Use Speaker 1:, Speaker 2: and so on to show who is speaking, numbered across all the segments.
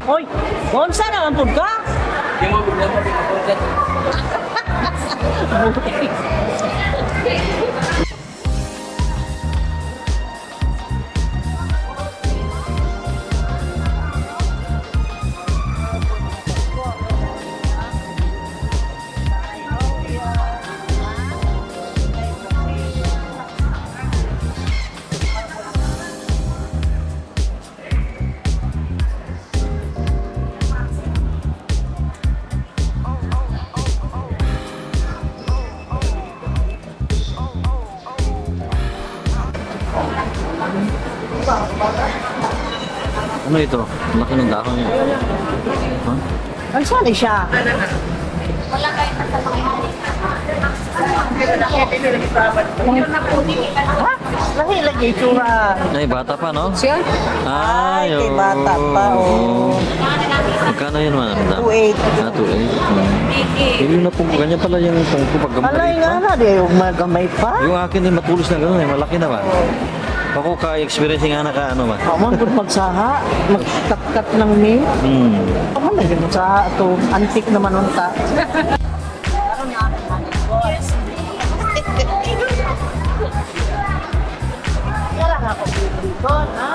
Speaker 1: Oy, unsa na man pud ka?
Speaker 2: Di mo bigla ka pinapundlat.
Speaker 3: Ano ito? Ang laki ng dahon niya. Huh?
Speaker 1: Unsa ni siya? Ha? Lahi lagi itsura.
Speaker 3: Ay, bata pa, no?
Speaker 1: Siya?
Speaker 3: Ay,
Speaker 1: Ay, kay bata pa, oh.
Speaker 3: Magkano yun, man?
Speaker 1: 2.8.
Speaker 3: Ah, 2.8. Hindi na po, ganyan pala yung tungko pag
Speaker 1: Alay
Speaker 3: maliit
Speaker 1: nga
Speaker 3: pa.
Speaker 1: na, di yung magamay pa.
Speaker 3: Yung akin din matulis na gano'n eh, malaki na ba? Ako ka-experience nga na ka ano ba?
Speaker 1: Kaman pud magsaha, magkat-kat ng mi. Kaman lagi magsaha to, antik naman unta. Wala nga ako dito, ha?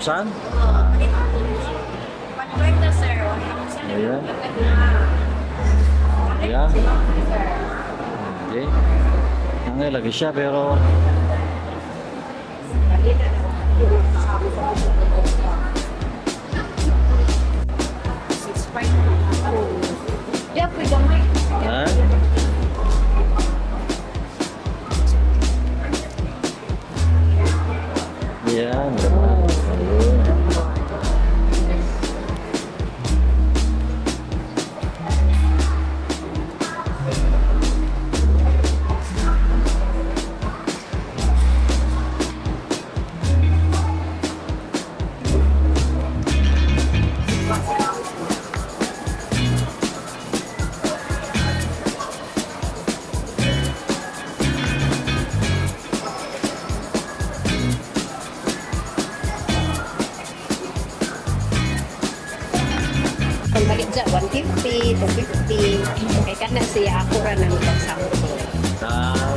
Speaker 3: Thousand? Ayan. Ayan. Okay. Ang lagi siya pero Ha? Ayan. Ayun.
Speaker 4: Palit dyan, 150, 250. Kay kana siya ako ra nang pagsample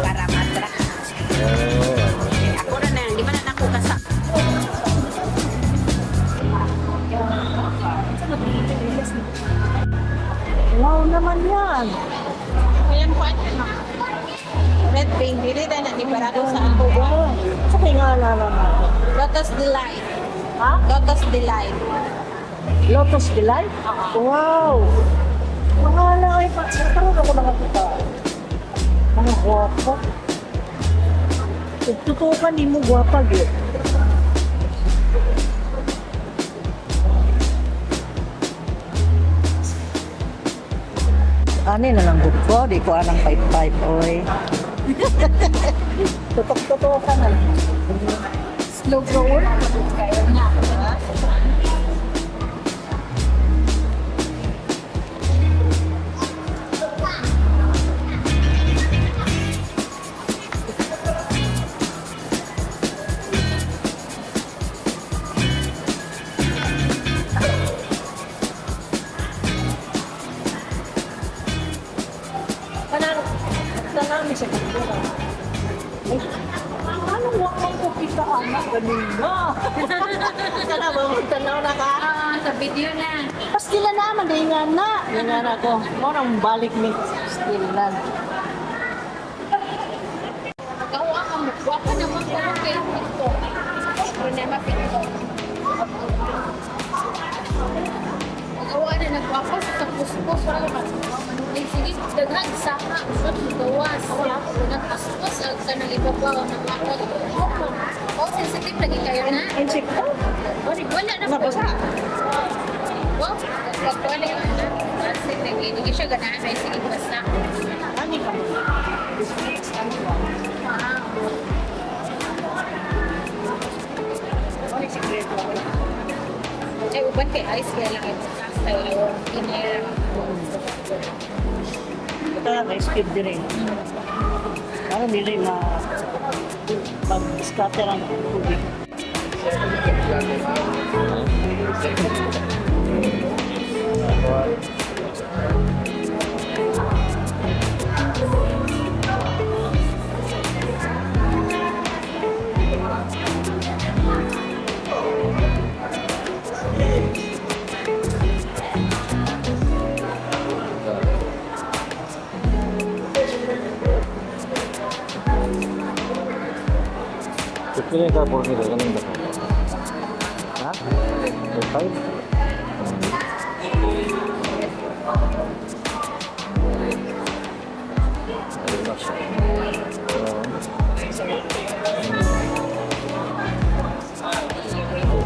Speaker 4: para ma-attract.
Speaker 3: Oh.
Speaker 4: Kay ako ra nang, di man na nako kasa.
Speaker 1: Wow naman yan.
Speaker 5: Ayan po, ano. Red paint, dili na ni parado sa ako.
Speaker 1: Wow. Sa kay nga na naman.
Speaker 5: Lotus Delight.
Speaker 1: Ha?
Speaker 5: Lotus Delight.
Speaker 1: Lotus Delight? Wow! Mga ay pa. Karoon ako nakakita. Mga gwapa. Kung totoo ka, di mo gwapa, gyud. Ani na lang gud ko, di ko anang 5-5, oy. Tutok-totoo ka na lang.
Speaker 5: Slow grower. Kaya na.
Speaker 1: Kanang, tanang ni sa kultura. Ay, anong wakang ko kita, anak? Ganun na. Tanaw ba? Tanaw na ka?
Speaker 5: Ah, sa video na.
Speaker 1: Pastila naman, dahil nga na. Dahil nga na ako. Mo nang balik ni Pastilan.
Speaker 5: Gawa ka mo. Waka naman ko kay TikTok. Problema TikTok. Gawa na nagwapo sa puspos. Wala ka. Ay, sige, daghang saka. Shot, gawas. Nagpuspos ang kanang ibabaw. Nagwako. Oh, sensitive lagi kayo na.
Speaker 1: Insekto?
Speaker 5: Wala na po.
Speaker 1: Nabasa.
Speaker 5: Wow, pagkuhan na. Kasi hindi siya ganahan. Ay, sige, basta.
Speaker 1: Ani ka? Ano ba? Ano yung sikreto?
Speaker 5: Ay, uban kay ice kaya lang ito. Kayo, inera.
Speaker 1: Ito na, may skip din eh. Parang dili na pag-scatter ang tubig.
Speaker 3: Pili ka por nila, ganun ba? Ha? 5?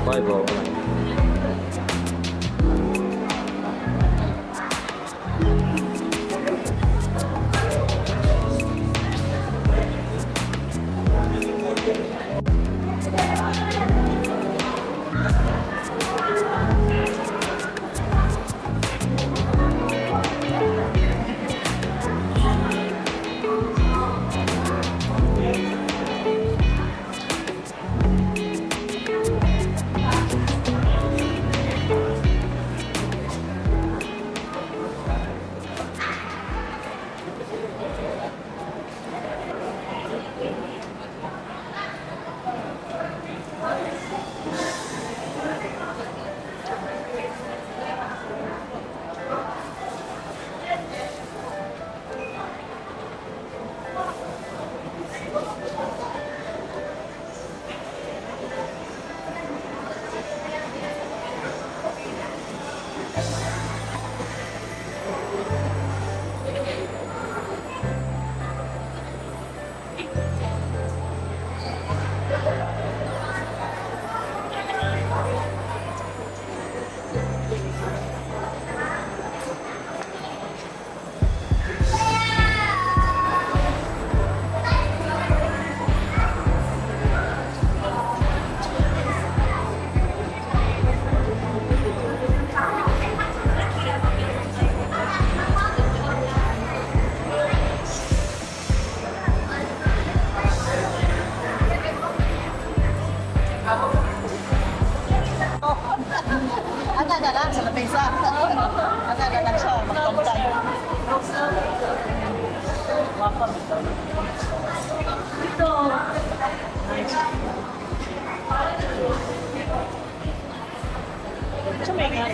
Speaker 3: 5 oh.
Speaker 1: Ana na lang sa lamesa. na lang siya, magpantay. Wapa bitaw. Ito. Nice. Sa may nga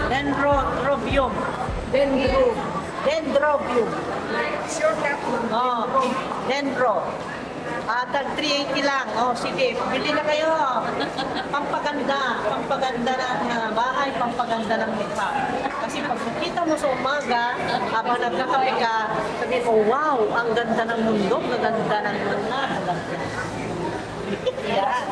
Speaker 1: Dendrobium. Dendro. Dendrobium. Oh, dendro. Ah, tag 380 lang. Oh, sige, bili na kayo. Pampaganda, pampaganda ng bahay, pampaganda ng mukha. Kasi pag nakita mo sa umaga, habang nagkakape ka, sabi mo, "Wow, ang ganda ng mundo, ang ganda ng mga." Yeah.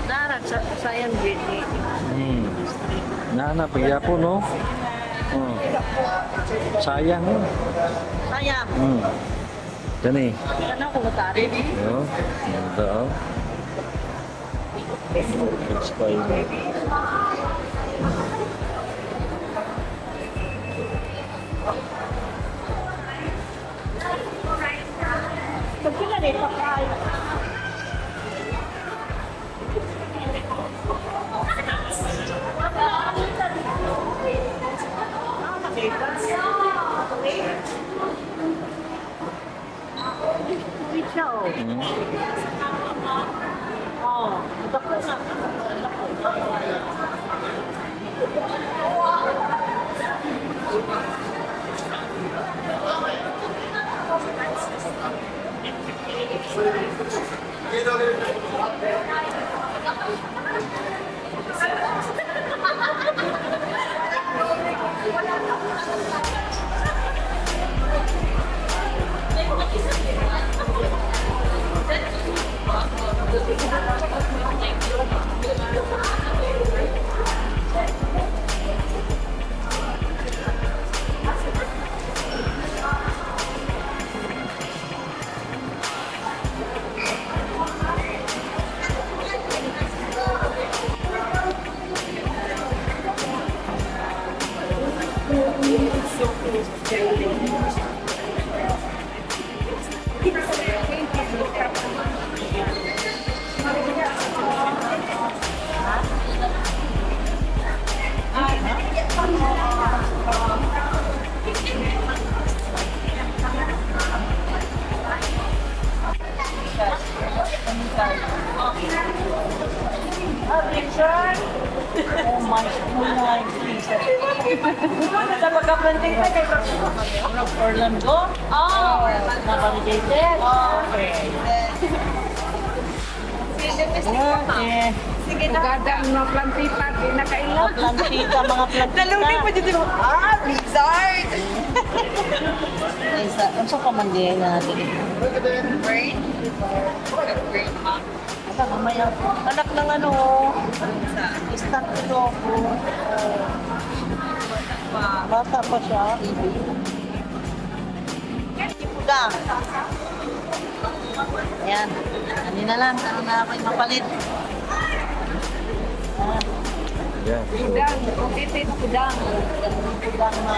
Speaker 1: Nara, sa sayang beauty.
Speaker 3: Na na pagyapon no. Sayang no.
Speaker 1: Sayang.
Speaker 3: Dani.
Speaker 1: Ano ko matari?
Speaker 3: Yo. Ganda oh. Expired.
Speaker 1: Pag sila na ipakain. Siya, oh. Oh, dako na. Dako. Ah, Richard! Oh my, oh my, Jesus. Ano, Orlando?
Speaker 5: Oh,
Speaker 1: Na-validated? Okay. Okay.
Speaker 4: Sige na.
Speaker 6: Ugadang mga plantita, di
Speaker 1: Mga
Speaker 6: nakaila.
Speaker 1: plantita, mga plantita.
Speaker 4: Nalunay pa dito. Ah, Blizzard!
Speaker 1: Isa, ano sa kamandihan natin?
Speaker 4: Brain? Brain.
Speaker 1: Anak, mamaya. Anak ng ano, instant ito ako. Bata pa siya. Puga. Ayan. Ano na lang, ano na ako yung mapalit. Ayan.
Speaker 3: Yeah. So,
Speaker 6: Kudang, kung kudang.
Speaker 1: Pugang na.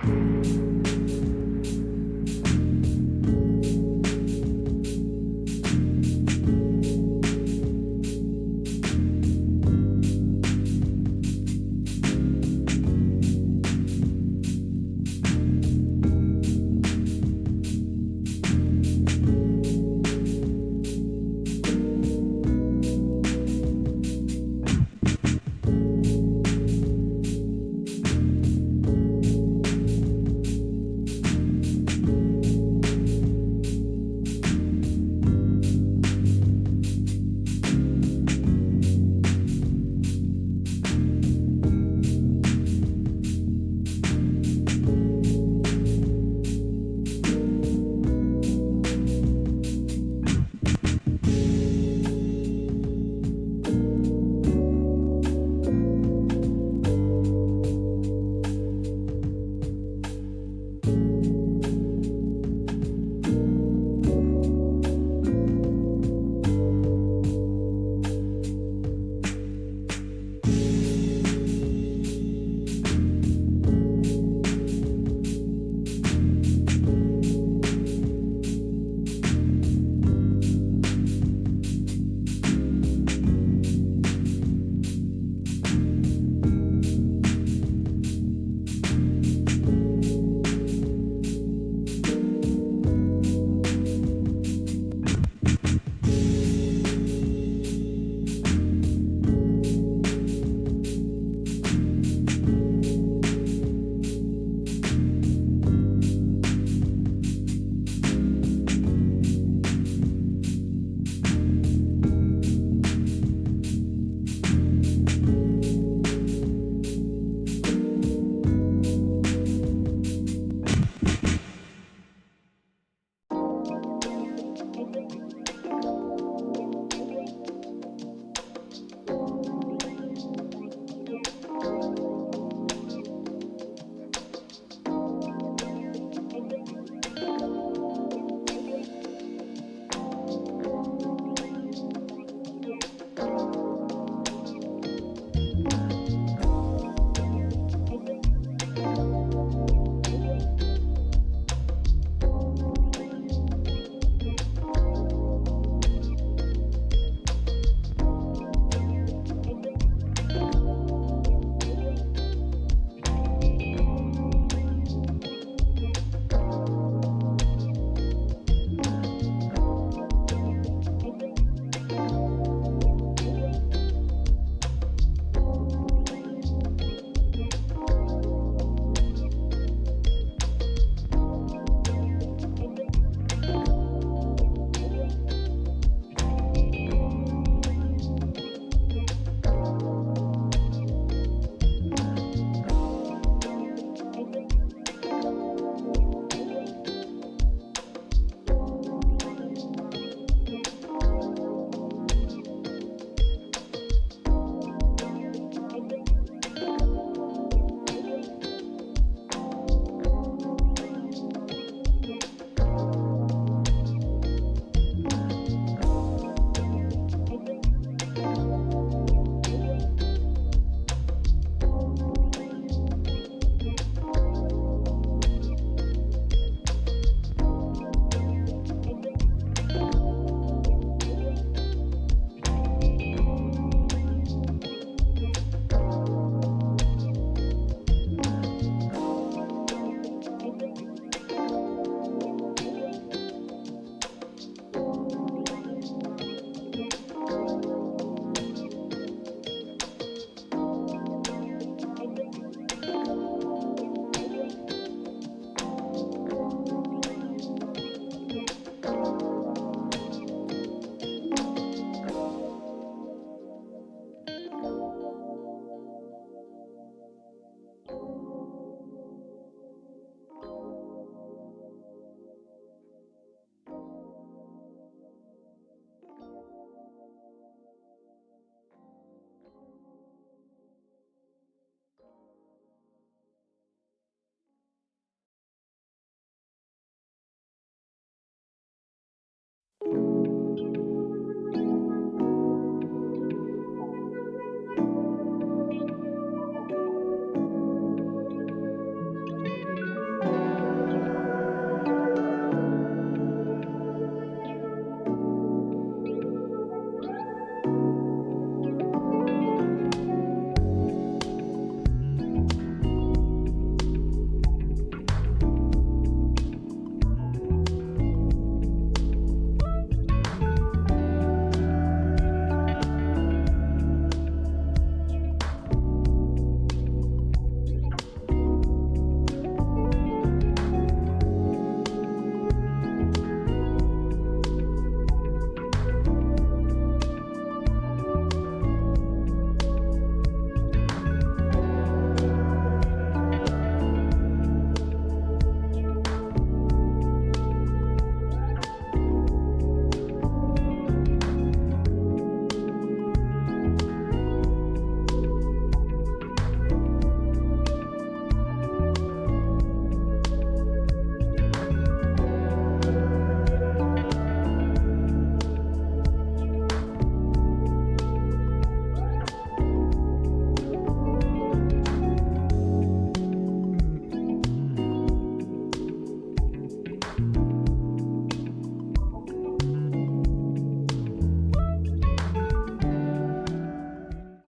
Speaker 4: You.